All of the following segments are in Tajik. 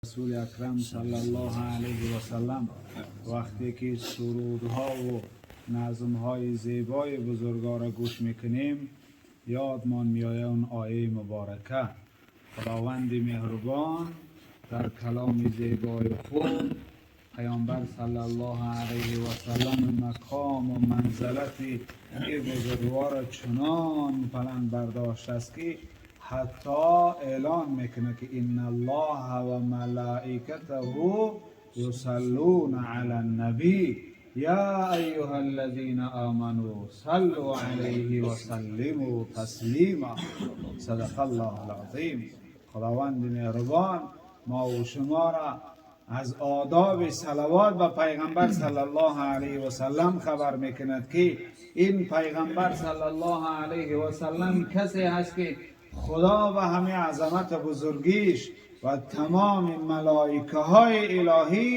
Расули Акрам саллаллоҳу алайҳи васаллам, вақте ки сурудҳову назмҳои зебои бузургоро гӯш мекунем, ёдмон меояд он ояи муборака. Худованди меҳрубон дар каломи зебои худ Паёмбар саллаллоҳу алайҳи васаллам мақому манзалати ин бузургворро чунон баланд бардоштааст, ки ҳатто эълон мекунад, ки инналлоҳа ва малоикатаҳу юсаллуна алан набӣ я айюҳаллазина оману саллу алайҳи ва саллиму таслима. Садақаллоҳул азим. Худованди меҳрубон мо ва шуморо аз одоби салавот ба Пайғамбар саллаллоҳу алайҳи васаллам хабар мекунад, ки ин Пайғамбар саллаллоҳу алайҳи васаллам касе ҳаст, ки Худо ба ҳамаи азамату бузургиш ва тамоми малоикаҳои илоҳӣ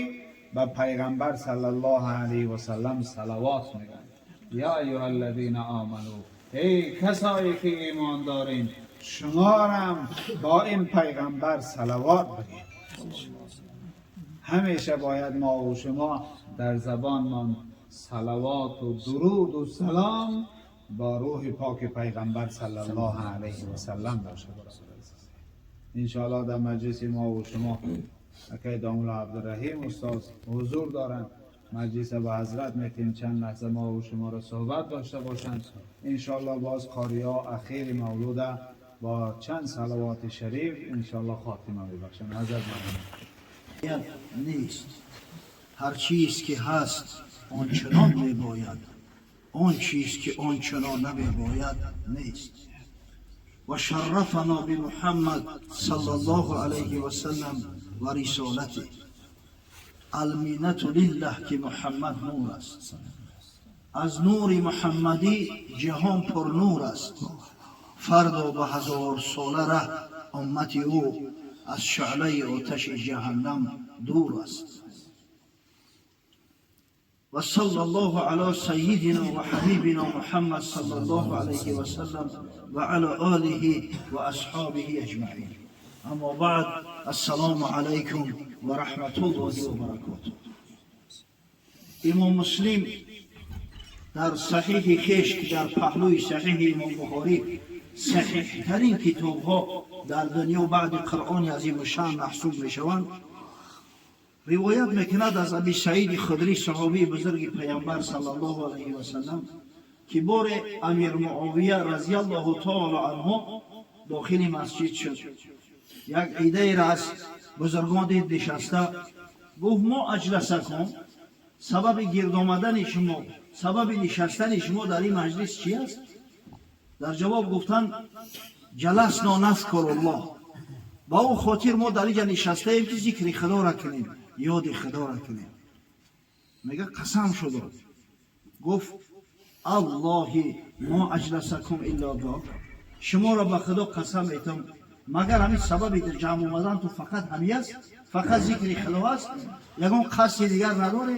ба Пайғамбар саллаллоҳу алайҳи васаллам салавот мегӯянд. Я айюҳаллазина оману, эй касое ки имон дорин, шуморам бо ин Пайғамбар салавот бигӯед. Ҳамеша бояд мо ва шумо дар забонмон салавоту дуруду салом бо рӯҳи поки Пайғамбар саллаллоҳу алайҳи васаллам бошад. Иншоаллоҳ, дар маҷлиси мо ва шумо акай домулло Абдураҳим устоз ҳузур доранд. Маҷлиса ба ҳазрат метем, чанд лаҳза мо ва шуморо суҳбат дошта бошанд. Иншоаллоҳ, боз қориҳо ахири мавлуда бо чанд салавоти шариф иншоаллоҳ хотима мебахшанд. Ҳазрат, марҳамат. Нест. Ҳар чиз ки ҳаст, он чунон мебояд, он чиз ки он чунон намебояд, нест. وشرفنا بمحمد صلى الله عليه وسلم ورسالته. المنة لله ки Муҳаммад нур аст, аз нури муҳаммадӣ ҷаҳон пурнур аст. Фардо ба ҳазорсола раҳ уммати ӯ аз шӯълаи оташи ҷаҳаннам дур аст. وصلى الله على سيدنا وحبيبنا محمد صلى الله عليه وسلم وعلى آله وأصحابه أجمعين. أما بعد، السلام عليكم ورحمة الله وبركاته. Имом Муслим дар саҳиҳи хеш, ки дар паҳлӯи саҳиҳи имом Бухорӣ саҳиҳтарин китобҳо дар дунё баъди Қуръони азимушшаън маҳсуб мешаванд, ривоят мекунад аз Аби Саиди Худрӣ, саҳобии бузурги Паямбар саллаллоҳу алайҳи васалам, ки боре амир Муовия разиаллоҳу таоло анҳу дохили масҷид шуд. Як иддаеро аз бузургон дид нишаста. Гуфт: ما أجلسكم؟ Сабаби гирд омадани шумо, сабаби нишастани шумо дар ин маҷлис чи аст? Дар ҷавоб гуфтанд: جلسنا نذكر الله. Ба ӯ хотир мо дар инҷа нишастаем, ки зикри Худоро кунем, ёди Худоро кунем. Мега, қасам шудо гуфт: الله ما أجلسكم إلا ذاك. Шуморо ба Худо қасам метам, магар ҳамин сабаби ҷамъ омадан ту фақат ҳами аст, фақат зикри Худо аст, ягон қасди дигар надоре?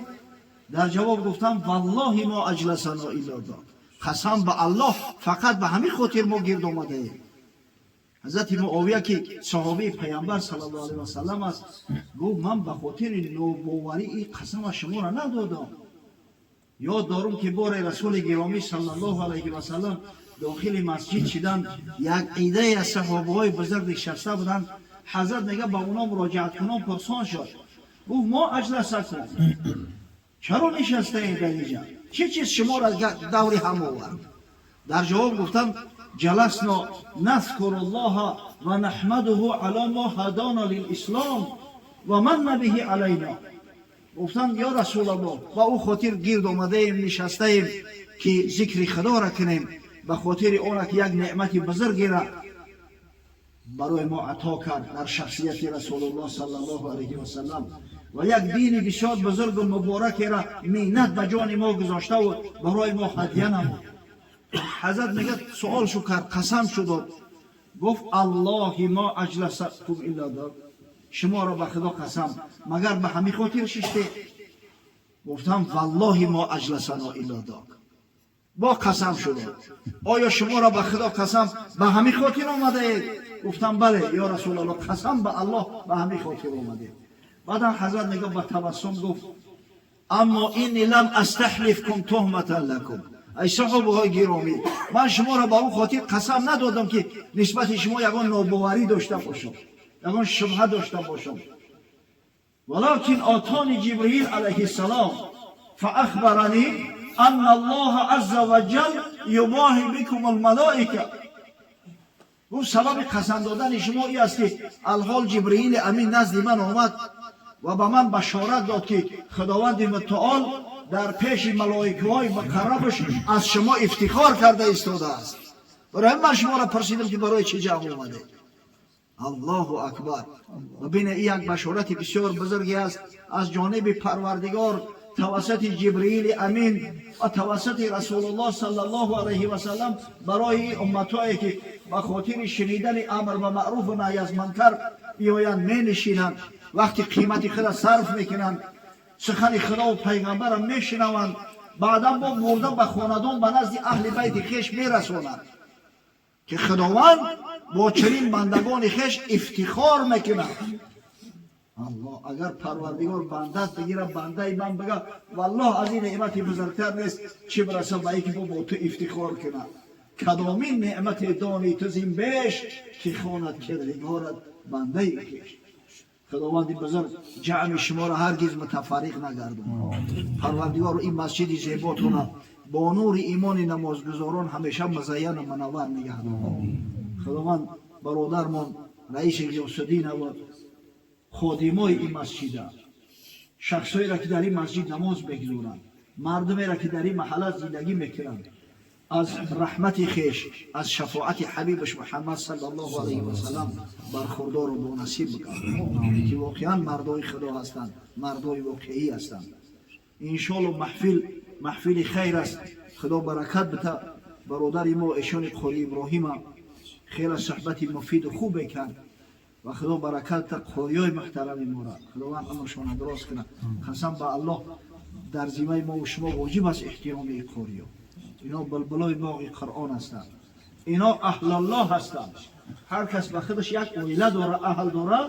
Дар ҷавоб гуфтам: والله ما أجلسنا إلا ذاك. Қасам ба Аллоҳ, фақат ба ҳамин хотир мо гирд омадаем. Ҳазрати Муовия, ки саҳобии Паямбар саллаллоҳу алайҳи васаллам аст, гуфт: ман ба хотири нобоварӣ ин қасама шуморо надодам. Ёд дорум, ки боре Расули гиромӣ саллаллоҳу алайҳи васаллам дохили масҷид шиданд. Як иддае аз саҳобаҳои бузург нишаста буданд. Ҳазрат, мега, ба онҳо муроҷиаткунон пурсон шуд, гуфт: ما أجلسكم؟ Чаро нишастаед дар инҷа? Чӣ чиз шуморо даври ҳам овард? Дар ҷавоб гуфтанд: جلسنا نذكر الله ونحمده على ما هدانا للإسلام ومن به علينا. Гуфтанд: ё Расулаллоҳ, ба ӯ хотир гирд омадаем, нишастаем, ки зикри Худоро кунем, ба хотири оне ки як неъмати бузургеро барои мо ато кард дар шахсияти Расулуллоҳ саллаллоҳу алайҳи васаллам ва як дини бисёр бузургу муборакеро миннат ба ҷони мо гузоштаву барои мо ҳадя намуд. Ҳазрат, мегӯяд, суол шу кард, қасам шудод, гуфт: الله ما أجلسكم إلا ذاك. Шуморо ба Худо қасам, магар ба ҳамин хотир шиштед? Гуфтам: والله ما أجلسنا إلا ذاك. Бо қасам шуда, оё шуморо ба Худо қасам, ба ҳамин хотир омадаед? Гуфтам: бале, ё Расулаллоҳ, қасам ба Аллоҳ, ба ҳамин хотир омадем. Баъдан ҳазрат нигоҳ ба табассум гуфт: аммо инни лам астаҳлифкум туҳматан лакум. Ай саҳобаҳои гиромӣ, ман шуморо ба он хотир қасам надодам, ки нисбати шумо ягон нобоварӣ дошта бошам, ягон шубҳа дошта бошам. Валакин атони Ҷибриил алайҳиссалом фаахбарани анна Аллоҳа азза ва ҷал юбоҳи бикум алмалоика. Гуфт: сабаби қасам додани шумо ин аст, ки алҳол Ҷибриили Амин назди ман омад ва ба ман башорат дод, ки Худованди Мутаол дар пеши малоикаҳои муқаррабаш аз шумо ифтихор карда истодааст. Барои ҳамин ман шуморо пурсидам, ки барои чӣ ҷамъ омадед. Аллоҳу акбар! Бибине, ин як башорати бисёр бузурге аст аз ҷониби Парвардигор тавассути Ҷибриили Амин ва тавассути Расулуллоҳ саллаллоҳу алайҳи васаллам барои умматҳое, ки ба хотири шунидани амр ба маъруфу наҳй аз мункар биёянд, менишинанд, вақти қимати худа сарф мекунанд, сухани Худову пайғамбарам мешунаванд, баъдан бо бурда ба хонадон, ба назди аҳли байти хеш мерасонанд, ки Худованд бо чунин бандагони хеш ифтихор мекунад. Аллоҳ, агар Парвардигор бандат бигира, бандаи ман бига, валлоҳ, аз ин неъмати бузургтар нест. Чӣ бираса ба ин ки бо ту ифтихор кунад? Кадомин неъмате дони ту зин беш, ки хонад кирдигорат бандаи хеш? Худованди бузург ҷамъи шуморо ҳаргиз мутафарриқ нагардон. Парвардигоро, ин масҷиди зеботона бо нури имони намозгузорон ҳамеша музайяну мунаввар нигаҳдор. Худованд бародармон раиси Ғиёсуддинова, ходимои ин масҷида, шахсҳоеро, ки дар ин масҷид намоз мегузоранд, мардумеро, ки дар ин маҳалла зиндагӣ мекунанд, аз раҳмати хеш, аз шафоати ҳабибаш Муҳаммад саллаллоҳу алайҳи васаллам бархурдору бонасиб бикард, ки воқеан мардои Худо ҳастанд, мардои воқеӣ ҳастанд. Иншоалло, маҳфил маҳфили хайр аст. Худо баракат бита. Бародари мо эшони Қори Иброҳима хеле суҳбати муфиду хубе кард ва Худо баракат бита қориёи муҳтарами мора. Худованд умршона дуроз кунад. Қасам ба Аллоҳ, дар зимаи мо шумо воҷиб аст эҳтироми қориё. Ино булбулои боғи Қуръон ҳастанд, ино аҳлуллоҳ ҳастанд. Ҳар кас ба худаш як оила дора, аҳл дора,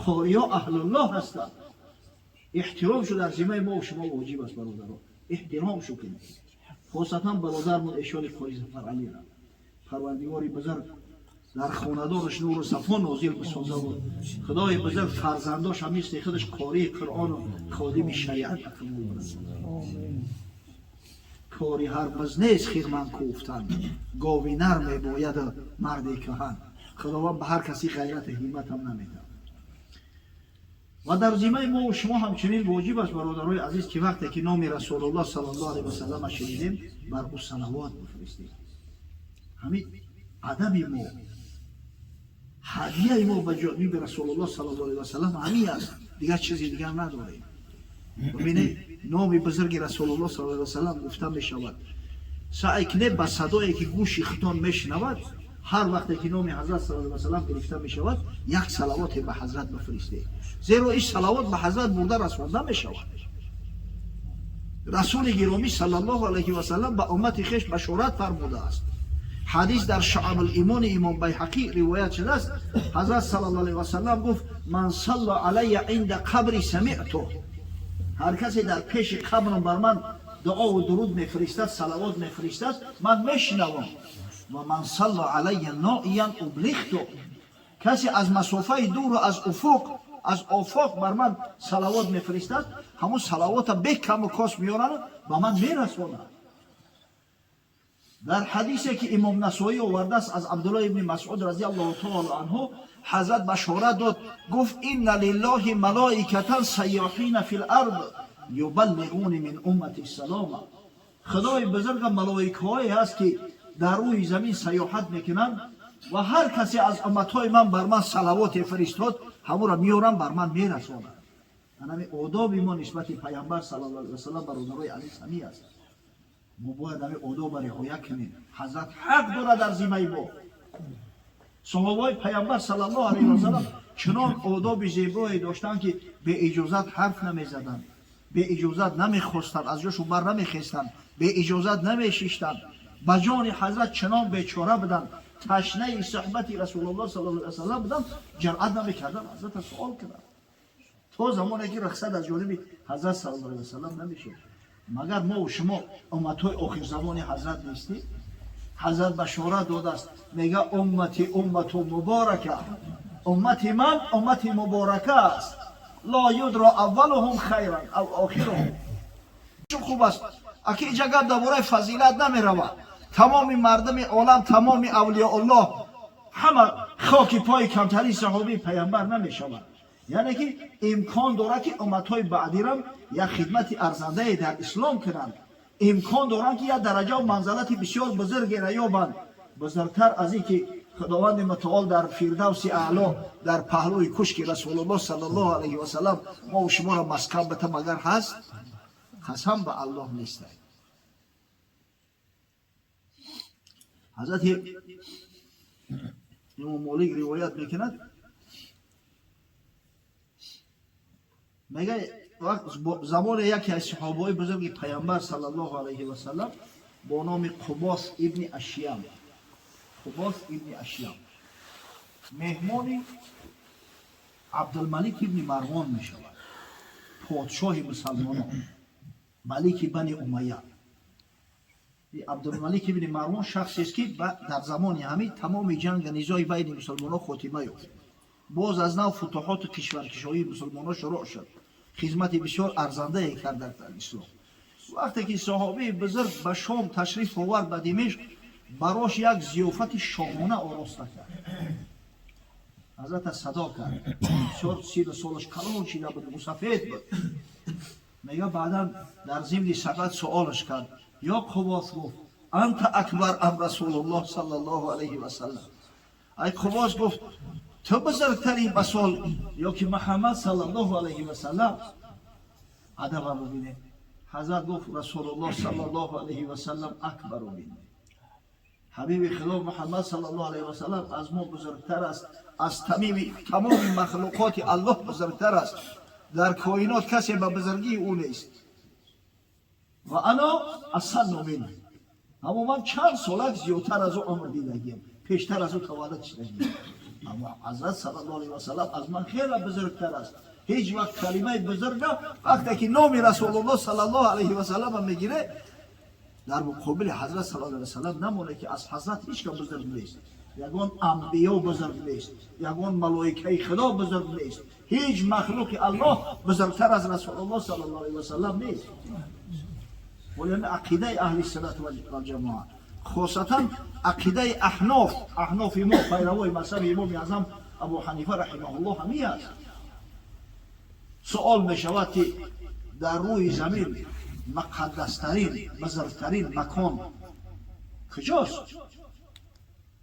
қориё аҳлуллоҳ ҳастанд. Эҳтиром шу дар зимаи мо шумо воҷиб аст, бародаро, эҳтиром шу кунед. Хосатан бародармон эшони Қори Зафаралира Парвардигори бузург дар хонадонаш нуру сафо нозил бисозаву Худои бузург фарзандош ҳам мисли худаш қории Қуръону ходими шариат ба камол бирасонад. Кори ҳар биз нест хирман кӯфтан, гови нар мебояду марди кӯҳан. Худованд ба ҳар каси ғайрату ҳимматам намедиҳад. Ва дар зимаи мо шумо ҳамчунин воҷиб аст, бародарои азиз, ки вақте ки номи Расулуллоҳ саллаллоҳу алайҳи васаллама шунидем, бар ӯ салавот бифиристем. Ҳамин адаби мо, ҳадияи мо ба ҷониби Расулуллоҳ саллаллоҳу алайҳи васаллам ҳамин аст, дигар чизи дигар надорем. Бибинед, номи бузурги Расулуллоҳ саллаллоҳу алайҳи васаллам гуфта мешавад, саъй кунед, ба садое ки гӯши худтон мешунавад, ҳар вақте ки номи ҳазрат саллаллоҳу алайҳи васаллам гирифта мешавад, як салавоте ба ҳазрат бифиристед, зеро ин салавот ба ҳазрат бурда расонда мешавад. Расули гиромӣ саллаллоҳу алайҳи васаллам ба уммати хеш башорат фармудааст. Ҳадис дар Шуабул-имони имом Байҳақӣ ривоят шудааст. Ҳазрат саллаллоҳу алайҳи васаллам гуфт: ман салла алайя инда қабри самиъту. Ҳар касе дар пеши қабрам бар ман дуову дуруд мефиристад, салавот мефиристад, ман мешунавам. Ва ман салла алайя ноиян ублиғту. Касе аз масофаи дуру аз уфуқ, аз офоқ бар ман салавот мефиристад, ҳамун салавота бе каму кос меёрану ба ман мерасонад. Дар ҳадисе, ки имом Насоӣ овардааст аз Абдуллоҳ ибни Масъуд разиаллоҳу таала анҳу, ҳазрат башорат дод, гуфт: инна лиллоҳи малоикатан сайёҳина фил ард юбаллиғуни мин уммати салома. Худои бузурга малоикаҳое ҳаст, ки дар рӯи замин сайёҳат мекунанд ва ҳар касе аз умматҳои ман бар ман салавоте фиристод, ҳамонро меёрам, бар ман мерасонад. Анами одоби мо нисбати Пайғамбар саллаллоҳу алайҳи васаллам, бародарои азиз, ҳамин аст. Мо бояд ҳамин одобро риоя кунем. Ҳазрат ҳақ дорад дар зимаи мо. Саҳобаҳои Пайғамбар саллаллоҳу алайҳи васаллам чунон одоби зебое доштанд, ки беиҷозат ҳарф намезаданд. Бе иҷозат намехостанд, аз ҷошон бар намехестанд, бе иҷозат намешиштанд. Ба ҷони ҳазрат чунон бечора буданд, ташнаи суҳбати Расулуллоҳ саллаллоҳу алайҳи васаллам буданд, ҷуръат намекарданд ҳазрат суол кунанд то замоне ки рухсат аз ҷониби ҳазрат саллаллоҳу алайҳи васаллам намешуд. Магар мо ва шумо умматҳои охирзамони ҳазрат нестем? Ҳазрат башорат додааст, мега уммати уммату муборака, уммати ман уммати муборака аст. Ла юдро аввалуҳум хайран ав охируҳум. Чун хуб аст, аки инҷа гап дар бораи фазилат намеравад. Тамоми мардуми олам, тамоми авлиёуллоҳ ҳама хоки пои камтарин саҳобии паямбар намешавад. Яъне ки имкон дорад ки умматҳои баъдирам як хидмати арзандае дар ислом кунанд, имкон доранд ки як дараҷаву манзалати бисёр бузургеро ёбанд, бузургтар аз ин ки худованди мутаол дар фирдавси аъло дар паҳлӯи кушки Расулуллоҳ саллаллоҳу алайҳи васаллам мо шуморо маскан бита, магар ҳаст? Қасам ба Аллоҳ, нестай. Ҳазрати Имом Молик ривоят мекунад, мега замоне яке аз саҳобаҳои бузурги паямбар саллаллоҳу алайҳи васаллам бо номи Қубос ибни Ашьям, Қубос ибни Ашьям меҳмони Абдулмалик ибни Марвон мешавад, подшоҳи мусалмонон, малики Бани Умайя. Абдулмалик ибни Марвон шахсест ки дар замони ҳамин тамоми ҷанг низои байни мусулмонон хотима ёфт, боз аз нав футуҳоту кишваркишоии мусулмонон шурӯъ шуд, хизмати бисёр арзандае кард дар ислом. Вақте ки саҳобии бузург ба Шом ташриф овард, ба Димишқ, барош як зиёфати шоҳона ороста кард. Ҳазрата садо кард, бисёр сину солаш калон шида буд, мусафед буд. Мега баъдан дар зимни сабат суолаш кард: ё Қубос, гуфт, анта акбар ам Расулуллоҳ саллаллоҳу алайҳи васаллам? Ай Қубос, гуфт, ту бузургтарин ба сол ё ки Муҳаммад саллаллоҳу алайҳи васаллам? Адаба бибинед, ҳазрат гуфт: Расулуллоҳ саллаллоҳу алайҳи васаллам акбару минни. Ҳабиби худо Муҳаммад саллаллоҳу алайҳи васаллам аз мо бузургтар аст, аз тамоми махлуқоти Аллоҳ бузургтар аст, дар коинот касе ба бузургии ӯ нест. Ва ана асанну минҳ, аммо ман чанд солак зиёдтар аз ӯ умр дидагиям, пештар аз ӯ таваллуд шудагиям, аммо ҳазрат саллаллоҳу алайҳи васаллам аз ман хеле бузургтар аст. Ҳеҷ вақт калимаи бузурга вақте ки номи Расулуллоҳ саллаллоҳу алайҳи васаллам мегире, дар муқобили ҳазрат саллаллоҳу алайҳи васаллам намоне ки аз ҳазрат ҳеҷ кас бузург нест, ягон анбиё бузург нест, ягон малоикаи худо бузург нест, ҳеҷ махлуқи Аллоҳ бузургтар аз Расулуллоҳ саллаллоҳу алайҳи васаллам нест. Вале ақидаи аҳли суннат валҷамоа, хосатан ақидаи аҳноф, аҳнофи мо, пайравои мазҳаби Имоми Аъзам Абу Ҳанифа раҳимаҳуллоҳ ҳамин аст. Суол мешавад ки дар рӯи замин муқаддастарин, бузургтарин макон куҷост,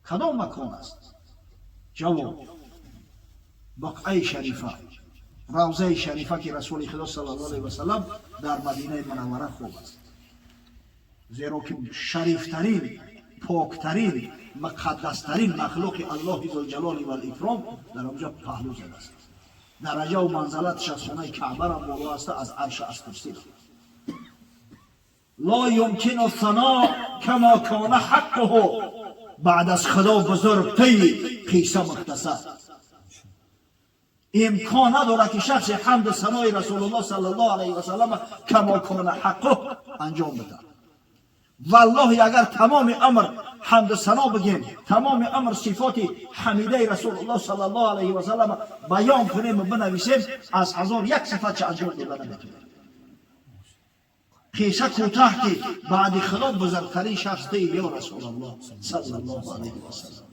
кадом макон аст? Ҷавоб: Буқъаи Шарифа, равзаи Шарифа, ки Расули Худо саллаллоҳу алайҳи васаллам дар Мадинаи Мунаввара хоб аст, зеро ки шарифтарин, поктарин, муқаддастарин махлуқи Аллоҳи зулҷалоли валикром дар онҷо паҳлӯ задааст. Дараҷаву манзалаташ аз хонаи Каъбарам боло аста, аз арша, аз курсӣ. Ла юмкину сано кама кона ҳаққуҳу, баъд аз Худо бузургтаи қисса мухтасар. Имкон надорад ки шахсе ҳамду санои Расулуллоҳ саллаллоҳу алайҳи васаллам кама кона ҳаққуҳ анҷом бидад. Валлоҳи, агар тамоми амр ҳамду сано бигем, тамоми амр сифоти ҳамидаи Расулуллоҳ саллаллоҳу алайҳи васаллам баён кунем ва бинависем, аз ҳазор як сифатша анҷом дода наметавонем. Қисса кӯтаҳ ки баъди Худо бузургтарин шахс тии, ё Расулаллоҳ саллаллоҳу алайҳи васаллам.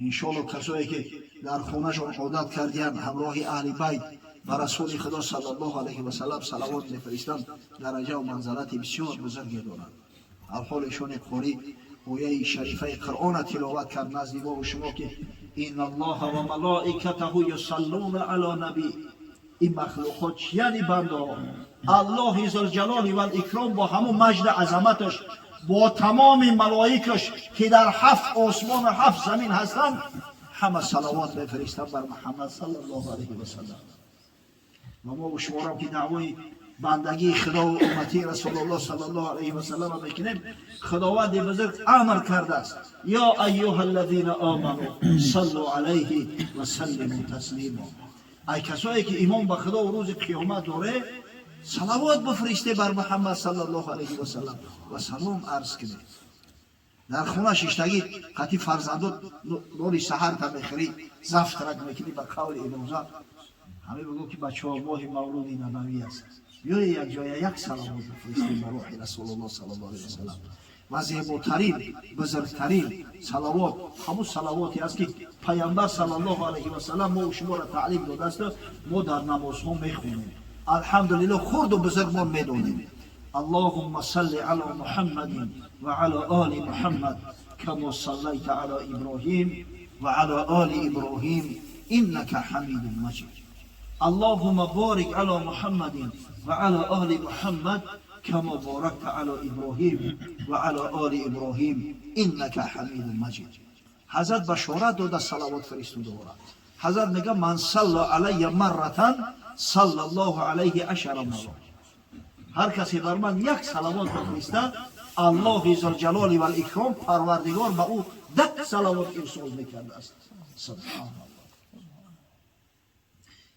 Иншоалло, касое ки дар хонашон одат кардиянд, ҳамроҳи аҳли байт ба Расули Худо саллаллоҳу алайҳи васаллам салавот мефиристанд, дараҷаву манзалати бисёр бузурге доранд. Алҳол эшони қорӣ ояи шарифаи Қуръона тиловат кард назди мо шумо ки инна Аллоҳа ва малоикатаҳу юсаллуна ало набӣ. Ин махлуқот чияни, бандаҳо? Аллоҳи зулҷалоли валикром бо ҳамун маҷди азаматаш, бо тамоми малоикаш, ки дар ҳафт осмону ҳафт замин ҳастанд, ҳама салавот мефиристанд бар Муҳаммад саллаллоҳу алайҳи васаллам. و ما و شما را که دعوای بندگی خدا و امتی رسول الله صلی الله علیه و سلم میکنیم، خداوند بزرگ امر کرده است یا ایها الذین آمنوا صلوا علیه و سلموا تسلیما. ای کسایی که ایمان به خدا و روز قیامت داره، صلوات بفرسته بر محمد صلی الله علیه و سلم و سلام عرض کنید. در خونه شیشتگی قطی فرزندات نوری سحر تا میخری، завтрак میکنی، به قول امامزاد همه بگو که بچه ها ماه مولود نبوی است، بیای یک جای یک صلوات بفرستیم بر روح رسول الله صلی الله علیه و سلم. و زیباترین بزرگترین صلوات همون صلواتی است که پیامبر صلی الله علیه و سلم ما و شما را تعلیم داده است، ما در نمازها میخونیم. الحمدلله خرد و بزرگ ما میدونیم. اللهم صل علی محمد و علی آل محمد كما صلیت علی ابراهیم و علی آل ابراهیم انك حمید مجید. اللهم بارك على محمد وعلى آل محمد كما باركت على إبراهيم وعلى آل إبراهيم إنك حميد مجيد. حضرت بشارت داده صلوات فرستوده دارد. حضرت میگه من صلى علی مرة صلى الله علیه عشر مرات. هر کسی بر من یک صلوات بفرستد، الله ذوالجلال والاکرام پروردگار به او 10 صلوات ارسال میکرده است. سبحان الله.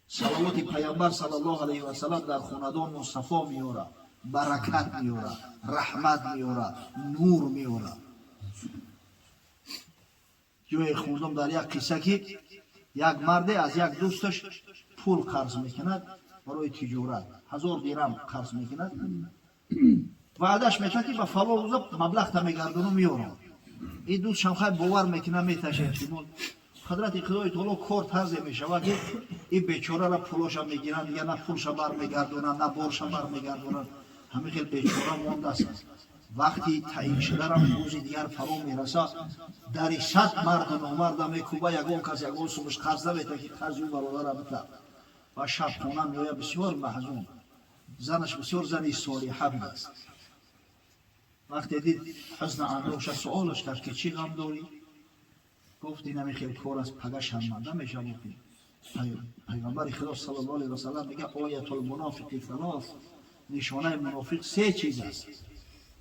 صلوات پیامبر صلی الله علیه و سلم در خاندان صفا میاره، برکت میاره، رحمت میاره، نور میاره. جای خوندم در یک قصه که یک مرد از یک دوستش پول قرض میکند برای تجارت، 1000 درهم قرض میکند. وعدش میشه که به فلان روز مبلغ تا میگردونم میارم. این دوست هم خیلی باور میکنه، میتشه احتمال قدرت خدای تعالی کار طرز میشود که این بیچاره را پولاشا میگیرن، دیگه نه پولشا برمیگردونن نه بارشا برمیگردونن. همین خیلی بیچاره مونده است. وقتی تعیین شده را روز دیگر فرا میرسه، در 100 مرد و نامرد میکوبه، یگان کس یگان سومش قرض نمیده که قرض او برادر بده. و شب خانه میآید بسیار محزون. زنش بسیار زنی صالحه بوده است. وقتی دید حزن اندوش، سوالش کرد که چی غم داری؟ گفت این همی خیلی کار است، پگه شرمنده میشم. پیغمبر خدا صلی الله علیه و سلم میگه آیت المنافق ثلاث، نشانه منافق 3 چیز است.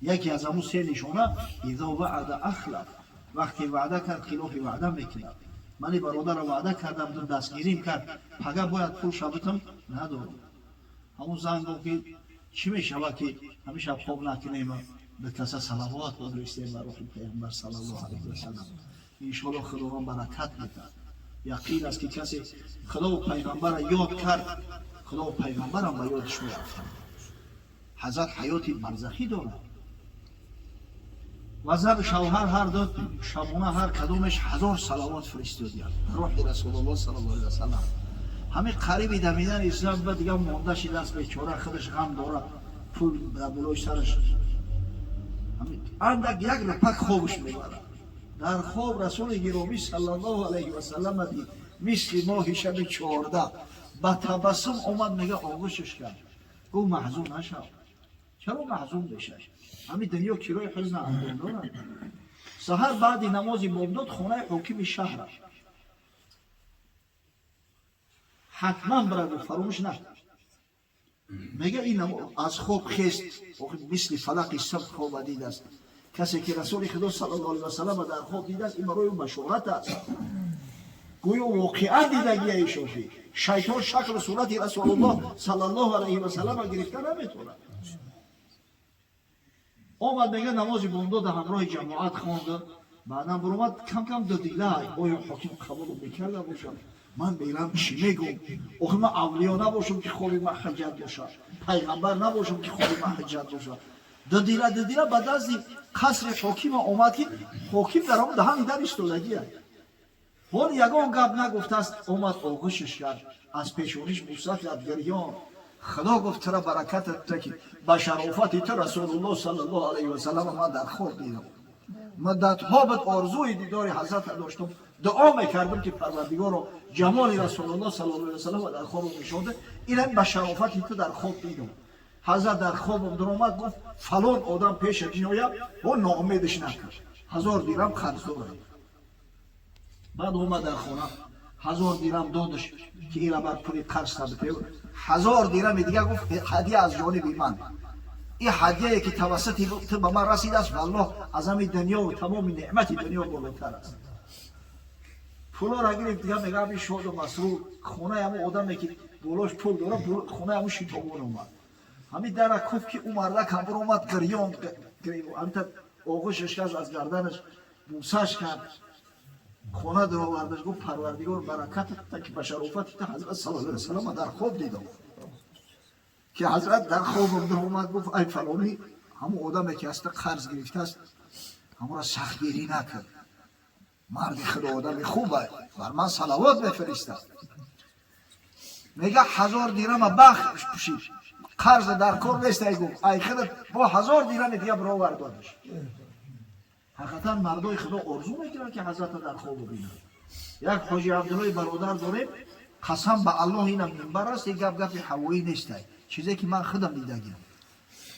یکی از همون 3 نشانه اذا وعد اخلف، وقتی وعده کرد خلاف وعده میکند. من این برادر را وعده کردم، دو دستگیریم کرد، پگه باید پول شبتم ندارم. همون زن گفت که چی میشود که همیشه خواب نکنیم، به کسا صلوات بفرستیم بر روح پیامبر صلی الله علیه و سلم. انشاءالله خداوند برکت میده. یقین است که کسی خدا و پیغمبر را یاد کرد، خدا و پیغمبر هم به یادش میافتد. حضرت حیات برزخی دارد. و زن شوهر هر دو شبانه هر کدومش 1000 صلوات فرستادند روح رسول الله صلی الله علیه و سلم. همه قریب دمیدن اسلام به دیگه مونده شده است، بیچاره خودش غم داره، پول در بالای سرش. اندک یک رپک خوابش میبرد. در خواب رسول گرامی صلی الله علیه و سلم دید مثل ماه شب 14 با تبسم اومد، میگه آغوشش کرد، گفت محزون نشو. چرا محزون بشه؟ همین دنیا کرای حزن اندوه دارد. سحر بعد نماز بامداد خانه حاکم شهر حتما برد و فراموش نکن. میگه این از خواب خیست، مثل فلق صبح خواب دید است. کسی که رسول خدا صلی الله علیه و سلم در خواب دیده است، این برای او بشارت است. گویا واقعا دیدگی ایشان. شیطان شکل و صورت رسول الله صلی الله علیه و سلم گرفته نمیتونه. آمد میگه نماز بامداد همراه جماعت خواند، بعدا برآمد کم کم دو دیله، آیا حاکم قبول میکرده باشد؟ من بیرم چی میگم؟ آخه من اولیا نباشم که خوابی من حجت باشد، پیغمبر نباشم که خوابی من حجت باشد. دو دیله به دست قصر حاکم آمد که حاکم در آن دهن در ایستادگی است. حال یگان گپ نگفته است، آمد آغوشش کرد، از پیشونیش بوسه کرد، گریان. خدا گفت ترا برکت تا که به شرافت تو رسول الله صلی الله علیه و سلم من در خواب دیدم. مدتها به آرزوی دیدار حضرت داشتم، دعا میکردم که پروردگار رو جمال رسول الله صلی الله علیه و سلم در خواب نشون ده. اینم به شرافت تو در خواب دیدم. حضرت در خوابم در اومد گفت فلان آدم پیش میآید و ناامیدش نکرد، 1000 درهم قرض دارم. بعد اومد در خانه 1000 дирам додаш, ки ира бар пули қарз табите. 1000 дирами дига гуфт: ҳадия аз ҷониби ман. Ин ҳадияе, ки тавассути ту ба ман расидааст, валлоҳ, аз ҳами дунёву тамоми неъмати дунё болотар аст. Пулоро гирифт, дига мегӯям, шоду масрур хонаи ҳамун одаме, ки болош пул дора, хонаи ҳамун шитобон омад. Ҳамин дара куфт, ки ӯ мардакам биромад, гирён, ҳамита оғӯшаш кард, аз гарданаш бусаш кард, хона даровардаш. Гуфт: «Парвардигор баракат, ки ба шарофати ту ҳазрат саллаллоҳу алайҳи васаллам дар хоб дидам». Ки ҳазрат дар хобам даромад, гуфт: «Ай фалонӣ, ҳамун одаме, ки аз ту қарз гирифтааст, ҳамонро сахтгирӣ накард. Марди худо, одами хуба, бар ман салавот мефиристад». Мега, 1000 дирама бахш пушид, қарза дар кор нест, ай гуфт, ай худат бо 1000 дирами дига бировар додаш. Ҳақиқатан, мардои худо орзу мекунанд, ки ҳазрата дар хоб бибинанд. Як ҳоҷи Абдуллои бародар дорем, қасам ба Аллоҳ, инам минбар аст, ин гап гапи ҳавоӣ нестай, чизе ки ман худам дидагиам.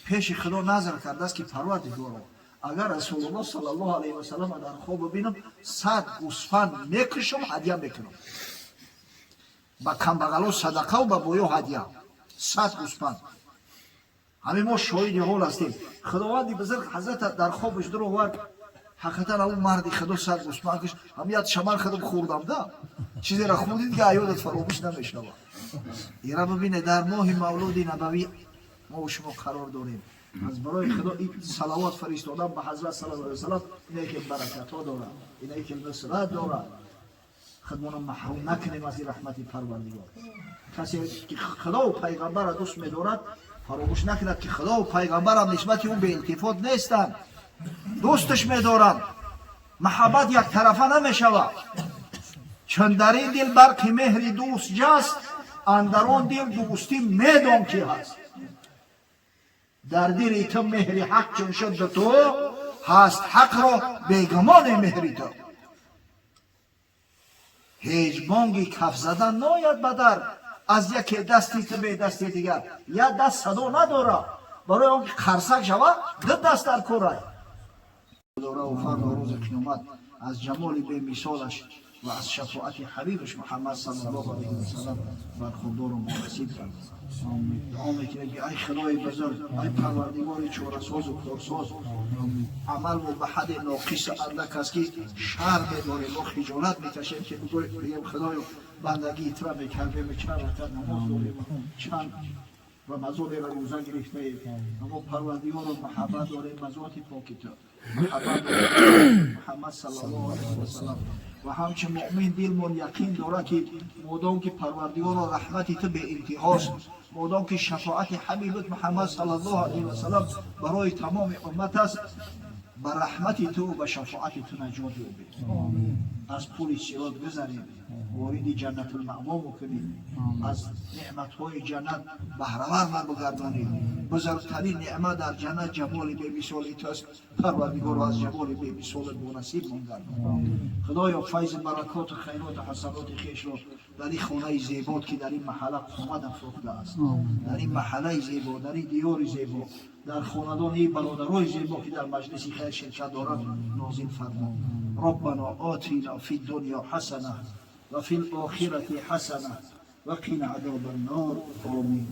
Пеши худо назр кардааст, ки «Парвардигоро, агар Расулуллоҳ саллаллоҳу алайҳи васаллам дар хоб бибинам, 100 гӯсфанд мекушам, ҳадя мекунам ба камбағало, садақаву ба боё ҳадя, 100 гӯсфанд». Ҳамин мо шоҳиди ҳол ҳастем. Худованди бузург ҳазрата дар хобаш дуровард. Ҳақиқатан, ҳамун марди худо 100 гӯсфанд кушт. Ҳам як шамал худам хӯрдам да, чизеро хӯрдид, ки аёдат фаромӯш намешавад. Ира бибине, дар моҳи мавлуди набавӣ мо шумо қарор дорем. Аз барои худо ин салавот фиристодан ба ҳазрат саллаллоҳу алайҳи васаллам ине ки баракатҳо дорад, ине ки нусрат дорад. Худмонро маҳрум накунем аз ин раҳмати Парвардигор. Касе ки худову пайғамбарро дӯст медорад, фаромӯш накунад, ки худову пайғамбарам нисбати ӯ беилтифот нестанд, дӯсташ медоранд. Маҳаббат яктарафа намешавад. Чун дар ин дил барқи меҳри дӯст ҷаст, андар он дил дӯстӣ медон ки ҳаст. Дар дили ту меҳри ҳақ чун шуд ту ҳаст, ҳақро бегумоне меҳри ту. Ҳеҷ бонги каф задан нояд ба дар аз яке дасти ту бе дасти дигар. Як даст садо надорад. Барои он ки қарсак шавад, ду даст дар корай дораву. Фардо, рӯзи қиёмат, аз ҷамоли бемисолаш ва аз шафоати ҳабибаш Муҳаммад саллаллоҳу алайҳи васаллам бархурдору мунасиб кард. Дуо мекунем, ки ай Худои бузург, ай Парвардигори чорасозу корсоз, амалмо ба ҳадде ноқису андак аст, ки шарм медорем, мо хиҷолат мекашем, ки бигӯем: «Худоё, бандагии тура мекардем, чанд ракат намоз дорем, чанд рамазонеро рӯза гирифтаем». Аммо, Парвардигоро, муҳаббат дорем ба зоти поки ту, муҳаббат дорем Муҳаммад саллаллоҳу алайҳи васаллам. Ва ҳамчун муъмин дилмон яқин дорад, ки модом ки, Парвардигоро, раҳмати ту беинтиҳост, модом ки шафоати ҳабибат Муҳаммад саллаллоҳу алайҳи васаллам барои тамоми уммат аст, ба раҳмати ту, ба шафоати ту наҷот ёбем, аз пули сирот гузарем, вориди ҷаннатулмаъво кунем, аз неъматҳои ҷаннат баҳравар ман бигардонем. Бузургтарин неъмат дар ҷаннат ҷамоли бемисоли туаст. Парвардигоро, аз ҷамоли бемисолат бонасибмон гардон. Худоё, файзи баракоту хайроту ҳасаноти хешро дар ин хонаи зебот, ки дар ин маҳалла қомат афрохтааст, дар ин маҳаллаи зебо, дар ин диёри зебо, дар хонадони бародарои зебо, ки дар маҷлиси хайр ширкат доранд, нозил фармо. ربنا آتنا في الدنيا حسنة وفي الآخرة حسنة وقنا عذاب النار. آمين.